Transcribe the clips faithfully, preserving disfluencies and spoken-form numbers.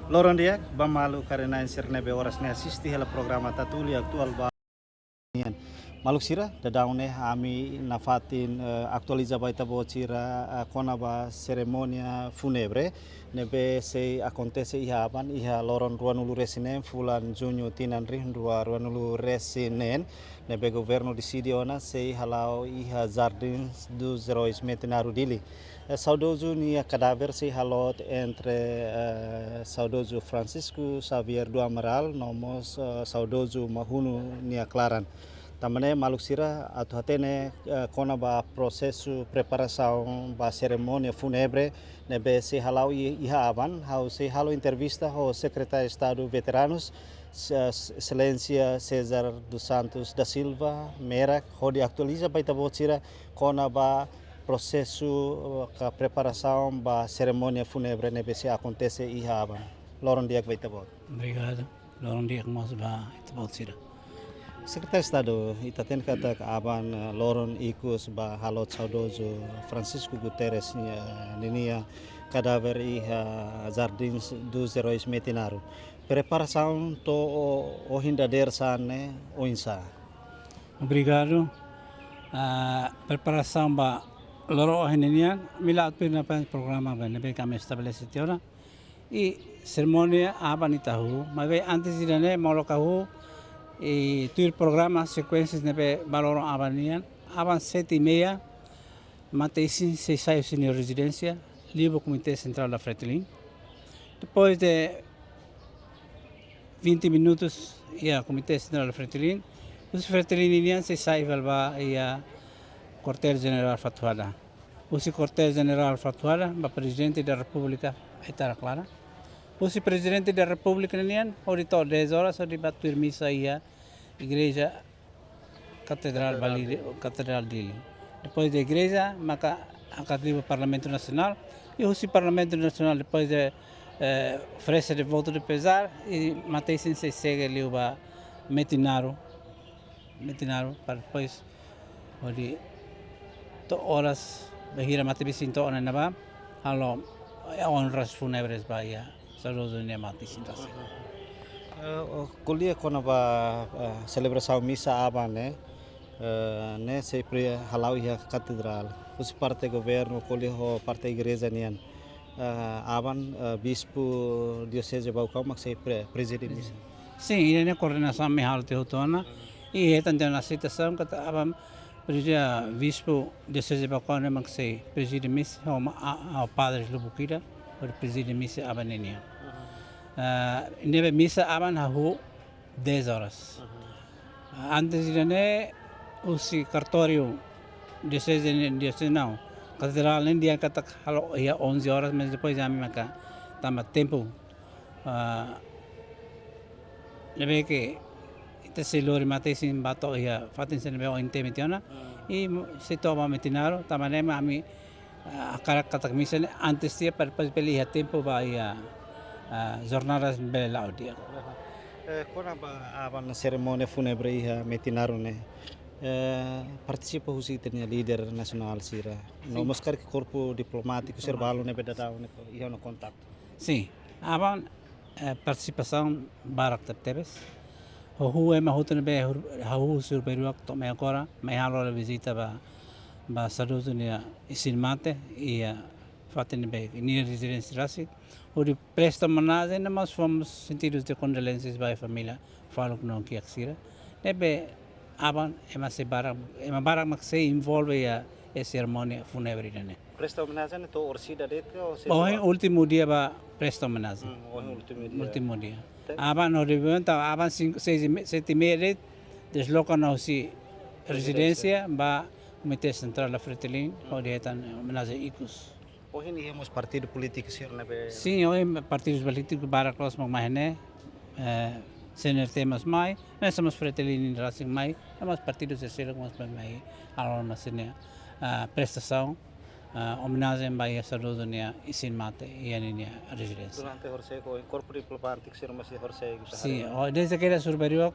Loron di'ak ba maluk karik-na'in sira ne'ebé oras ne'e asiste hela programa Tatoli Atuál ba nian. Maluk sira, daudaun ne'e ami nafatin, eh, atualiza ba ita-boot sira, eh, kona-ba serimónia fúnebre ne'ebé sei akontese iha aban, iha loron ruanulu-resin-neen fulan Juñu tinan rihun rua ruanulu-resin-neen, ne'ebé governu deside ona sei hala'o iha Jardins dos Heróis Metinaro, Dili. Eh, saudozu nia kadáver sei haloot entre, eh, saudozu Francisco Xavier do Amaral, no mós, eh, saudozu Mahunu nia klaran. Tanba ne'e maluk sira atu hatene, eh, kona-ba prosesu preparasaun ba serimónia fúnebre ne'ebé sei hala'o i-, iha aban, ha'u sei halo entrevista ho Sekretáriu Estadu Veteranus, Se-, Exelénsia César dos Santos da Silva, Merak, hodi atualiza ba ita-boot sira kona-ba prosesu, eh, ka preparasaun ba serimónia fúnebre ne'ebé sei akontese iha aban. Loron di'ak ba ita-boot. Obrigadu. Loron di'ak mós ba ita-boot sira. Sekretáriu Estadu, ita hatene katak aban, eh, loron ikus ba haloot saudozu Francisco Guterres, eh, ninia kadáver iha Jardins dos Heróis Metinaro. Preparasaun to'o o-, ohin dadeer-saan ne'e oinsá? Obrigadu. Ah, preparasaun ba loron ohin nian, ami la'o tuir nafatin programa ne'ebé ami estabelese tiha ona. I serimónia aban ita hahú, maibé antes ida-ne'e molok hahú, i tuir programa sekuénsia ne'ebé ba loron aban nian, aban sete e meia, mate-isin sei sai husi nia rezidénsia, liu ba Komité Sentrál da Fretilin. Depois de vinte minutos, iha Komité Sentrál da Fretilin, husi Fretilin nian sei sai fali ba iha Kuartél Jenerál Fatuhada. Husi Kuartél Jenerál Fatuhada ba Prezidente da Repúblika Aitarak Laran. Husi Prezidente da Repúblika nian, hodi to'o dez horas, hodi ba tuir misa iha Igreja Katedrál Katedrál Balide, Dili. Katedrál Dili. Depois de igreja, maka hakat liu ba Parlamentu Nasionál. I husi Parlamentu Nasionál, depois de, eh, oferese de voto de pezar, i mate-isin sei segue liu ba Metinaro. Metinaro, para depois, hodi to'o oras, bainhira mate-isin to'o ona ne'ebá, halo, eh, onras fúnebres ba iha saudozu nia mate-isin rasik. Eh, o, ko'alia kona-ba, eh, selebrasaun misa aban ne'e, eh, ne'e sei pre-, hala'o iha katedrál. Husi parte governu, ko'alia ho parte igreja nian. Eh, aban, eh, Bispu Dioseze Baucau mak sei pre-, prezide misa. Sin, ida-ne'e koordenasaun ami halo tiha hotu ona. I hetan tiha ona aseitasaun katak aban prezide, Bispu Dioseze Baucau ne'e mak sei prezide misa, ho ma-, a, a, padre lubuk ida, hodi prezide misa aban nian. Ah, ne'ebé misa aban hahú dez horas. Antes ida-ne'e, husi kartóriu dioseze, dioseze não, katedrál nian dehan katak halo iha onze horas, mas depois ami maka tanba tempu, ah, ne'ebé ke ita sei lori mate-isin ba to'o iha fatin sira ne'ebé ohin temi tiha ona. I mo-, sei to'o ba Metinaro, tanba ne'e mak ami, ah, hakarak katak misa ne'e antes tiha para depois bele iha tempu ba iha, ah, jornadas bele la'o di'ak. Eh, kona-ba aban serimónia fúnebre iha Metinaro ne'e, eh, partisipa husi ita-nia líder nasionál sira. No mós karik korpu diplomátiku sira balun ne'ebé daudaun ne'e iha ona kontaktu. Sin, aban, eh, partisipasaun barak tebetebes. Hahú ema hotu ne'ebé hur-, hahú husi Urubeiruak to'o mai agora, mai halo vizita ba, ba saudozu nia isin-mate, iha fatin ne'ebé nia rezidénsia rasik, hodi presta omenajen, no mós fomos sentidos de condolências ba família faluk no kiak sira. Ne'ebé aban ema sei barak, ema barak mak sei envolve iha, iha serimónia fúnebre ida-ne'e. Presta omenajen to'o orsida de'it ka ou sei... Ohin to'o últimu dia ba presta omenajen. Hmm, ohin últimu dia. Últimu dia. Te- Aban no devido aban cinco, seis e me-, sete e meia de'it, desloka ona husi rezidénsia. Rezidénsia ba Komité Sentrál da Fretilin, hodi hetan omenajen ikus. Ohin iha mós partidu polítiku sira ne'ebé... Sin, ohin partidu polítiku barak loos mak mai ne'e, eh, C N R T mós mai, no mós Fretilin rasik mai, no mós partidu sira seluk mós mai, mai halo ona sira-nia, ah, prestasaun, ah, omenajen ba iha saudozu nia isin-mate iha ninia rezidénsia. Durante horisehik, korpu diplomátiku sira mós horisehik? Sin, o, desde ke ita Urubeiruak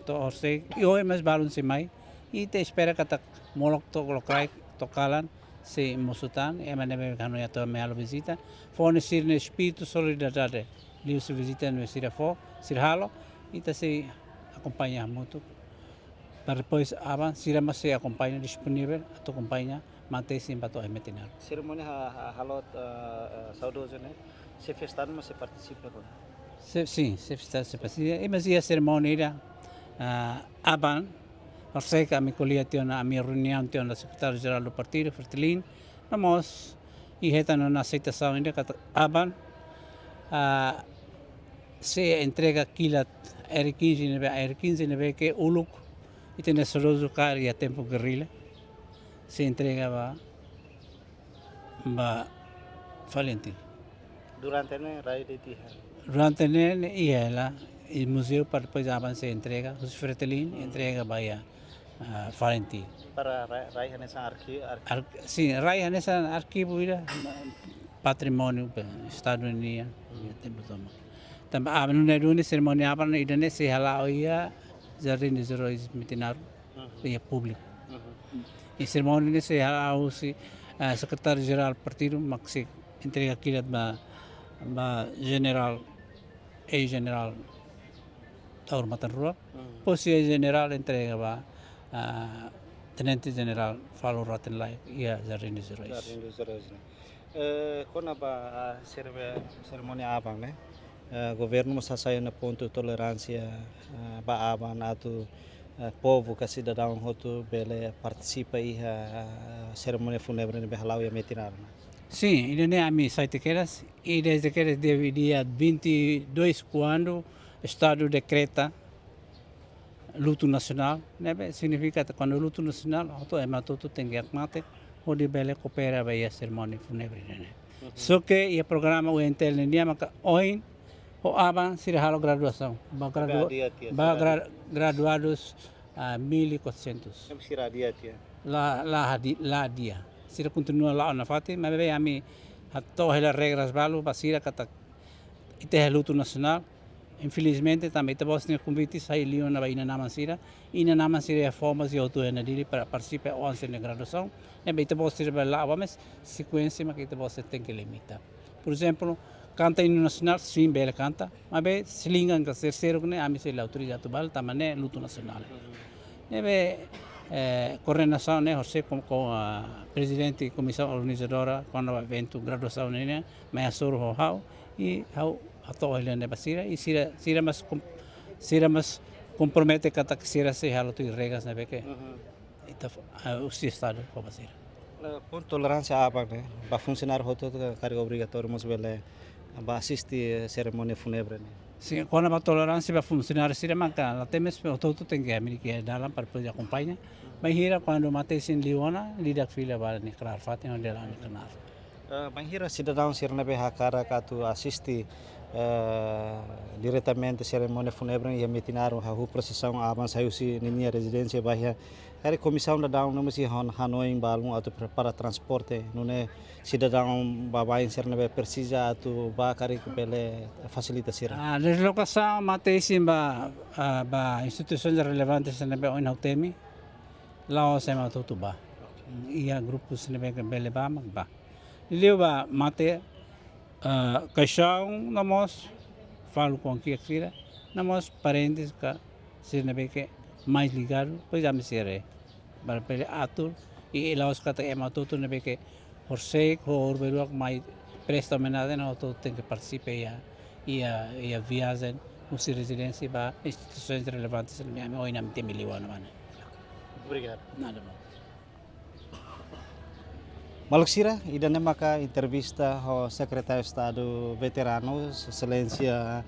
to'o horisehik, i ohin mós balun sei mai, i ita espera katak molok to'o lokraik, to'o kalan, sei mosu tan, ema ne'ebé hanoin atu mai halo vizita, fó ne'e sira-nia espíritu solidariedade. Liuhusi vizita ne'ebé sira fó, sira halo, ita sei akompaña hamutuk. Para depois aban, sira mós sei akompaña, disponível atu akompaña mate isin ba to'o iha Metinaro. Serimónia ha, ha, halo, ah, ah, saudozu ne'e, xefe estadu mós sei partisipa, kon? Se, sin, xefe estadu sei partisipa. I mós iha serimónia ida, ah, aban, horisehik ami ko'alia tiha ona, ami reuniaun tiha ona sekretáriu jerál do partidu, Fretilin, no mós, i hetan ona aseitasaun ida katak aban, ah, sei entrega kilat R quinze ne'ebé, R quinze ne'ebé ke uluk ita-nia saudozu kaer iha tempu gerrilla, sei entrega ba, ba FALINTIL. Durante ne'e rai de'it iha? Durante ne'e, ne'e iha hela, iha muzeu para depois aban sei entrega, husi Fretilin, hmm, entrega ba iha, ah, FALINTIL. Para rai, rai hanesan arki-, arki- Ar-, sin, rai hanesan arkivu ida, patrimóniu, eh, estadu nian, hmm, iha tempu tomak. Tanba, ah, nune'e duni serimónia aban ida-ne'e sei hala'o iha Jardim dos Heróis Metinaro, mhm, iha públiku. Mhm. I serimónia ne'e sei hala'o husi, ah, sekretáriu jerál partidu, mak sei entrega kilat ba, ba jenerál, eis-jenerál Taur Matan Ruak. Mhm. Depois eis-jenerál entrega ba, ah, tenente-jenerál Falur Rothenlai iha Jardim dos Heróis. Jardim dos Heróis ne'e. Eh, kona-ba, ah, serve-, serimónia aban ne'e, eh, governu mós hasai ona pontu toleránsia, eh, ba aban atu, eh, povu ka sidadaun hotu bele partisipa iha, eh, serimónia fúnebre ne'ebé hala'o iha Metinaro ne'e. Sin, ida-ne'e ami sai tiha kedas, i desde kedas dia, dia vinte e dois, kuandu estadu dekreta lutu nasionál, ne'ebé signifika katak kuandu lutu nasionál, hotu ema hotu-hotu tenke hakmatek, hodi bele koopera ba iha serimónia fúnebre ne'e. Mhm. Só ke iha programa U N T L nian maka ohin ho aban sira halo graduasaun. Ba, ne'ebé gradua-, adia tiha, ba sira gra-, adia. Graduadus, ah, mil e quatrocentos. Ne'ebé sira adia tiha? La, la adi-, la adia. Sira kontinua la'o nafatin, maibé ami hato'o hela regras balu ba sira katak ita iha lutu nasionál. Infelizmente, tanba ita-boot nia konvite sai liu ona ba inan-aman sira. Inan-aman sira iha fó mós iha hotu iha Dili para partisipa iha oan sira-nia graduasaun. Ne'ebé ita-boot sira bele la'o ba, mas sekuénsia mak ita-boot sira tenke limita. Por ezemplu, kanta inu nasionál, sin, bele kanta. Maibé, se lian ka terseiruk ne'e, ami sei la autoriza atu bá halo, tanba ne'e lutu nasionál. Ne'ebé, eh, koordenasaun ne'e, horisehik ho, ho, ah, prezidente komisaun organizadora, kona-ba eventu graduasaun ne'e, mai hasoru ho ha'u, i ha'u hato'o hela ne'e ba sira, i sira, sira mós kom-, sira mós kompromete katak sira sei halo tuir regras ne'ebé ke, mhm, ita fó, ah, husi estadu fó ba sira. Eh, pontu toleránsia aban ne'e, ba funsionáriu hotu-hotu karik obrigatóriu mós bele bá asiste, eh, serimónia fúnebre ne'e. Sin, kona-ba toleránsia ba funsionáriu sira maka la teme, hotu-hotu tenke hamriik iha dalan para depois akompaña. Bainhira kuandu mate isin liu ona, nia ida fila ba nia knaar fatin, hodi la'o nia knaar. Eh, bainhira sidadaun sira ne'ebé hakarak atu asiste, eh, diretamente serimónia fúnebre iha Metinaro, hahú prosisaun aban sai husi ninia rezidénsia ba iha, karik komisaun daudaun ne'e mós iha han-, hanoin balun atu prepara transporte, nune'e sidadaun baibain sira ne'ebé presiza atu bá karik bele fasilita sira. Ah, deslokasaun mate isin ba, ah, ba instituisaun relevante sira ne'ebé ohin ha'u temi, la'ós ema hotu-hotu bá. Iha grupu sira ne'ebé ke bele bá, mak bá. Liuliu ba mate, ah, kaixaun no mós, falun kuankiak sira, no mós parentes ka sira ne'ebé ke mais ligadu, pois ami sira para bele atur, i la'ós katak ema hotu-hotu ne'ebé ke horisehik ho urberuak mai presta omenajen, hotu-hotu tenke partisipa iha, iha, iha viajen husi rezidénsia ba instituisaun relevante sira ne'ebé ami ohin ami temi liu ona ba ne'e. Obrigadu. Nada, maun. Maluk sira, ida-ne'e maka entrevista ho Sekretáriu Estadu Veteranu, Exelénsia,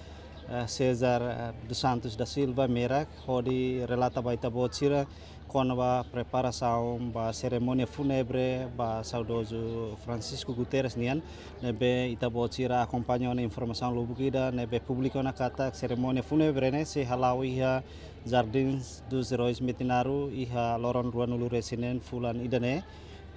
eh, César, eh, dos Santos da Silva, merak, hodi relata ba ita-boot sira kona-ba preparasaun ba serimónia fúnebre ba saudozu Francisco Guterres nian, ne'ebé ita-boot sira akompaña ona informasaun lubuk ida ne'ebé publika ona katak serimónia fúnebre ne'e sei hala'o iha Jardim dos Heróis Metinaro iha loron ruanulu-resin-neen fulan ida-ne'e.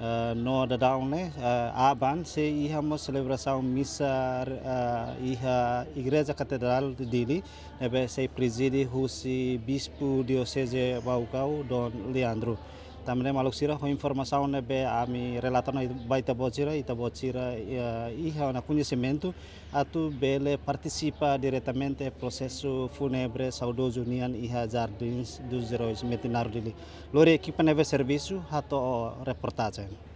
Eh, no daudaun ne'e, eh, aban sei iha mós selebrasaun misa, eh, iha Igreja Katedrál de Dili, ne'ebé sei prezide husi Bispu Dioseze Baucau, Dom Leandro. Tanba ne'e maluk sira, ho informasaun ne'ebé ami relata ona ba ita-boot sira, ita-boot sira, eh, iha ona koñesimentu atu bele partisipa diretamente prosesu fúnebre saudozu nian iha Jardins dos Heróis Metinaro Dili. Lori ekipa ne'ebé servisu hato'o reportajen.